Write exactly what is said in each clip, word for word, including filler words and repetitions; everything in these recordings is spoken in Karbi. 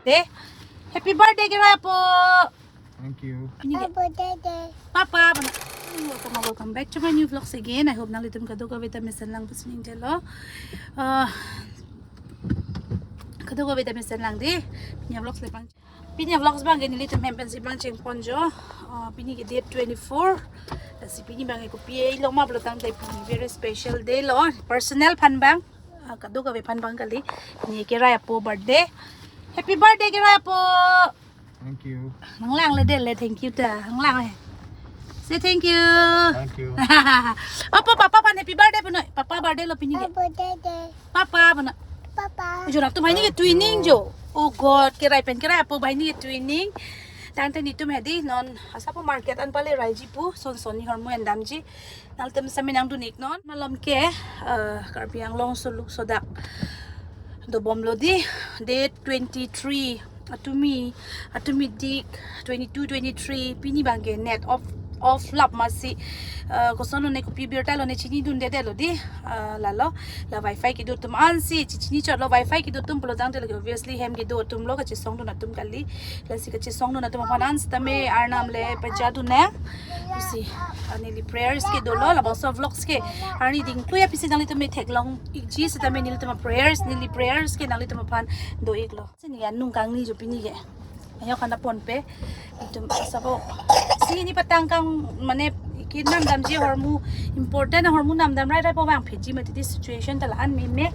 De, happy birthday, Kerai apo. Thank you. Pini ke? Happy birthday. Papa, bana. Welcome, welcome back to my new vlogs again. I hope nanglitum kadokave ta mesen lang pusi ning telo. Uh, kadokave ta mesen lang de. Pini vlogs le pang. Pini vlogs abang ke nelitum hem pensi pangcheng pon jo. Uh, pini ke date twenty-four. Lasi pini abang ke kopi-e lo ma pulo tangte pini very special day lo. Personal aphan abang. Ah, kadokave aphan abang kali. Pini Kerai apo birthday. Happy birthday, Kerai apo. Thank you. Nanglang le de le, thank you ta. Nanglang le. Say thank you. Thank you. Apo, papa aphan happy birthday punon. Papa birthday lo pini ke. Happy birthday. Papa punon. Papa. Ujo nak tum hai ni ke twinning jo. Oh God, Kerai pen Kerai apo hai ni ke twinning. Tangte nelitum hedi non asapo market an pale raiji pu son son ni hormu endamji. Nangtum sami nangdun iknon. Malom ke, eh, Karbi Anglong suluk sodak dobom lo di, date twenty-three, atumi, atumi dik twenty-two, twenty-three, pini abang ke net off, off lap masi, eh, koson lo ne kopi birta lo ne chinidunde de lo di, eh, lalo, la wifi kedo atum ansi, chi- chini chot lo wifi kedo atum pulo tangte lagi obviously hem kedo atum lo kachesongdun atum kali, lasi kachesongdun atum aphan an sitame arnam le pajadun ne. Pusi, ah, neli prayers ke dolo, labangso vlogs ke. Arni dingklui aphi si nanglitum me theklong ikji sitame nelitum prayers, neli prayers ke nanglitum aphan do iklo. Sini ya nung kangni jo pini ke. Ayo kana ponpe. Itum sabo. Si ini patang kang mane kinam damji hormu important hormu nam dam rai rai po bang pheji mati di situation ta la-an meme.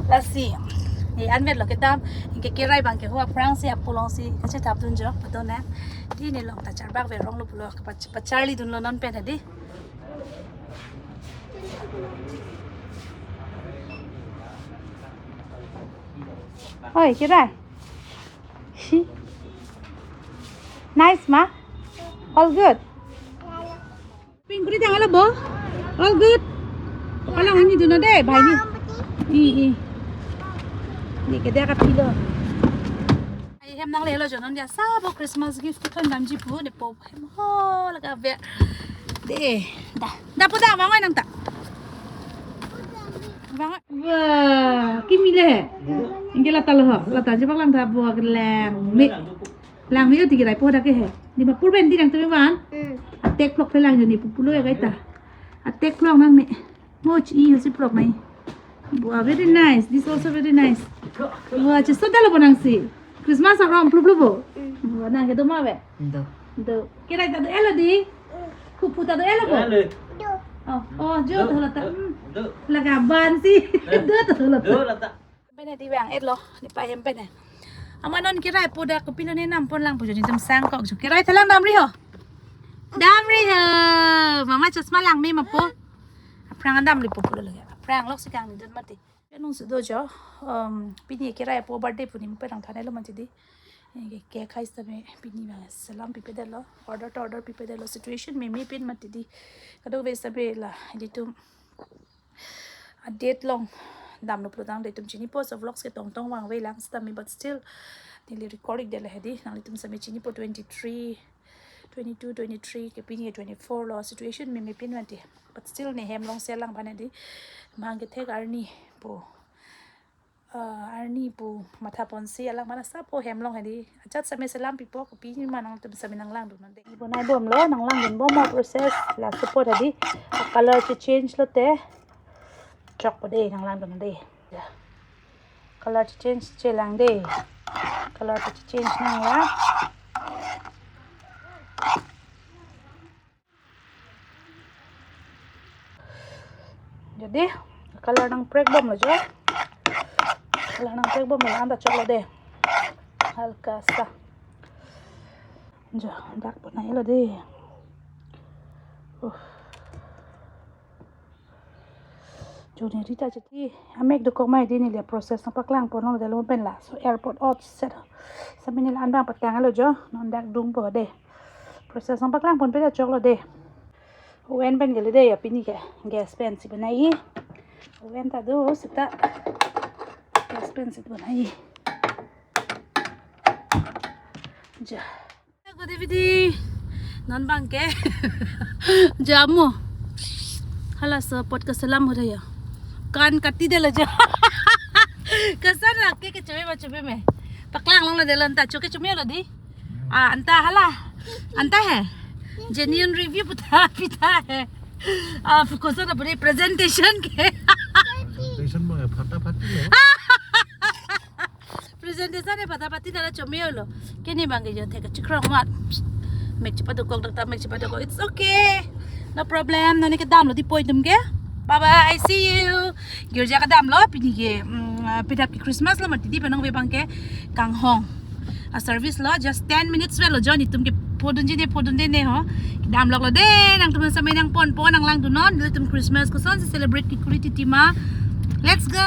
Lasi. Ni anvet lo kedam. Inke Kerai abang ke ho aphrang si apulong si kachethapdun jo. Padon na. Di ne long ta charbak verong lo pulo. Pach- pacharlidun lo non pen hadi. Oi, Kerai. Shi. Nice ma? All good? Pingkuri tang ala bo? All good? Pala hani dun de, bhai ni. I, i. Ni ke dia ka pilo. Ai hem nanglelo jo non dia sabo Christmas gift kethon damji pu ne po hem ho laga ve. De, da. Da po da, vang oi nang ta. Vang oi. Wah, kimi le. Inke lata lo ho. Lata je bak lang ta bo lang me. Lang me oti Kerai po da ke he. Di ma purben di nangtum me van. Hmm. Atek plok te lang jo ni pupulo ya kaita. Atek plok nang ne. Mo chi i si plok nai. Wah, very nice. This also very nice. Wah, cheso dalo bo nangsi. Christmas arom pluplup bo. Mm. Wah, nang kedo ma ve? Do. Do. Kerai ta do-et lo di. Khuphu ta do-et lo bo. Halo. Oh, oh, jo do. To lo ta. Do. Hmm. Do. Laga ban si. Eh. Do to lo ta. Do lo ta. Pen di vang-et lo, ne pa hem pen. Ama non Kerai po da kopilo ne nam pon lang po jo netum sangkok jo. Kerai ta lang damri ho. Damri ho. Mama chosma lang me ma po. Aphrang damri po pulo lagi. Aphrang lok si kangni dun mati. Anung si do jo. Um, pini Kerai apo birthday pu ne me pen nangthan-et lo mati di. Ke, ke khai sitame pini abang salam pipe det lo. Order to order pipe det lo. Situation meme pen mati di. Kadokave sitame la. Itum a date along damlo pulo tangte itum chinipo, so vlogs ke tongtong vangve lang sitame, but still neli record ik det le hedi, nanglitum sami chinipo twenty-three, twenty-two, twenty-three ke pini twenty-four lo, situation meme pen mati, but still ne hem along si lang bane di, mang kethek arni po. Ah, arni pu matha ponsi alang mana sapo hem along hedi. Ajat sami salam pipo, kopi ma nangtum sami nanglangdun non de. Bonai bomlo, nanglangdun bom ma process la support hedi. Color che change lote. Chokpo de nanglangdun de. Ya. Color che change che lang de. Color che change nang la. Jadi, color nangprek bomlo jo. Color nangprek bomlo, anta choklo de. Halka sa. Jo, dak bonai lo de. Uh. Jo ne rita cheti. Amek dokok mai di neli process nangpaklang ponlo de lo pen la. So airport out set. Sami neli anbang patang lo jo. Non dak dungpo de. Process nangpaklang ponpe ta choklo de. Oven pen kali de ya pini ke. Gas pen si bonai. Oven ta do seta. Gas pen si bonai. Ja. Good evening. Non abang ke. Jamu. Hala support ke salam ho ya. Kan kati de lo ja. Koson la ke ke chome ma chome me. Paklang longlo dei lo anta, choke chomeo lo dei. Ah, anta hala. Anta he. Genuine review puta pita he. Ah, fokus na puri presentation ke. Presentation bang ya, phata phati ya. Presentation e phata phati dala chomeo lo. Keni bang ke jo thek chikrong mat. Mek chepadokok, dakta mek chepadokok. It's okay. No problem. Non ke damlo dei poi atum ke. Bye bye. I see you. Girja kedamlo pini ke. Mm, pidap ke Christmas lo mati dei, penang bebang ke kanghong. A service lo just ten minutes velo, join itum ke phodunji ne phodunde ne ho. Kedam loklo dei, nangtum samai nangponpo, nanglangdunnon, ilitum Christmas kosonsi celebrate kekori titi ma. Let's go.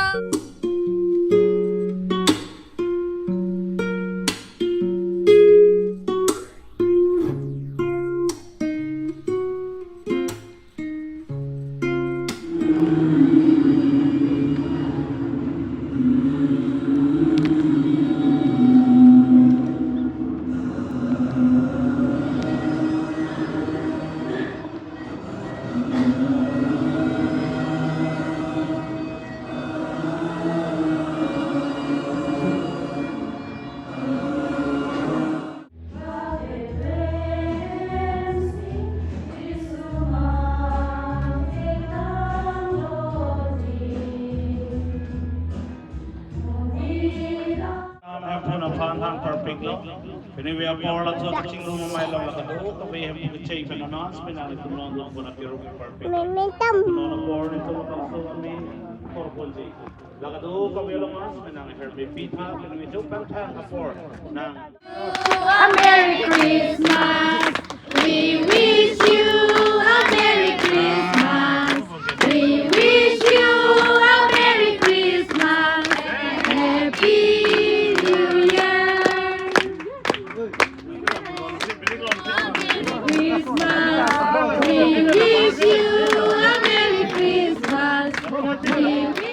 Hem phun aphan than parpiklo. Pini apor laso chingrum amei along la kadokave hem kecheng pen announce pen nangtum longdun pen apiruk parpik. Momentum. Non apor nelitum apor si. La kadokave along announce pen nang her bepitha, pini chupang than apor nang. A Merry Christmas. We wish you a Merry Christmas. We wish you a Merry Christmas and Happy New Year. Christmas. We wish you a Merry Christmas. We wish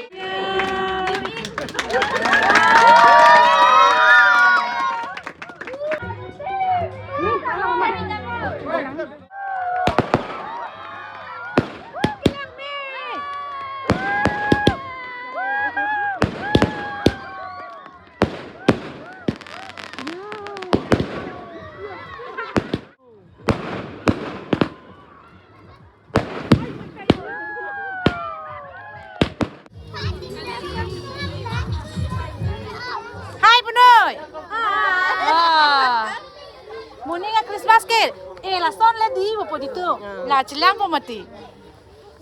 Hi, Punoi. Hi. Ah. Moning a Christmas ke. Eh, lason le dei pupo dei tu. La chelangpo mati.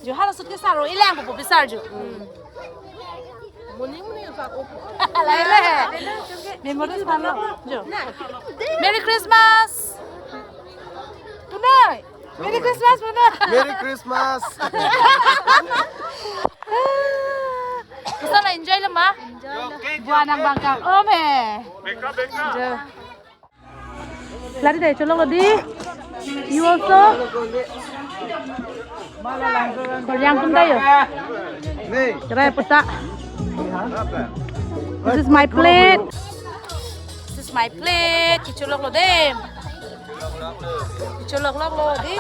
Jo hala sut ke saro, ilangpo pu pisar jo. Moning moning sa ko. Laile. Memories palo. Jo. Merry Christmas. Punoi. Merry Christmas, Punoi. Merry Christmas. Bisa la enjoy lo ma? Enjoy lo. Buah nang bangkang. Om he. Beka, beka. Jo. Lari dai cholok lo dei. You also. Koryang pun tayo. Cerai peta. This is my plate. This is my plate. Kecholok lo dei. Kecholok lo dei.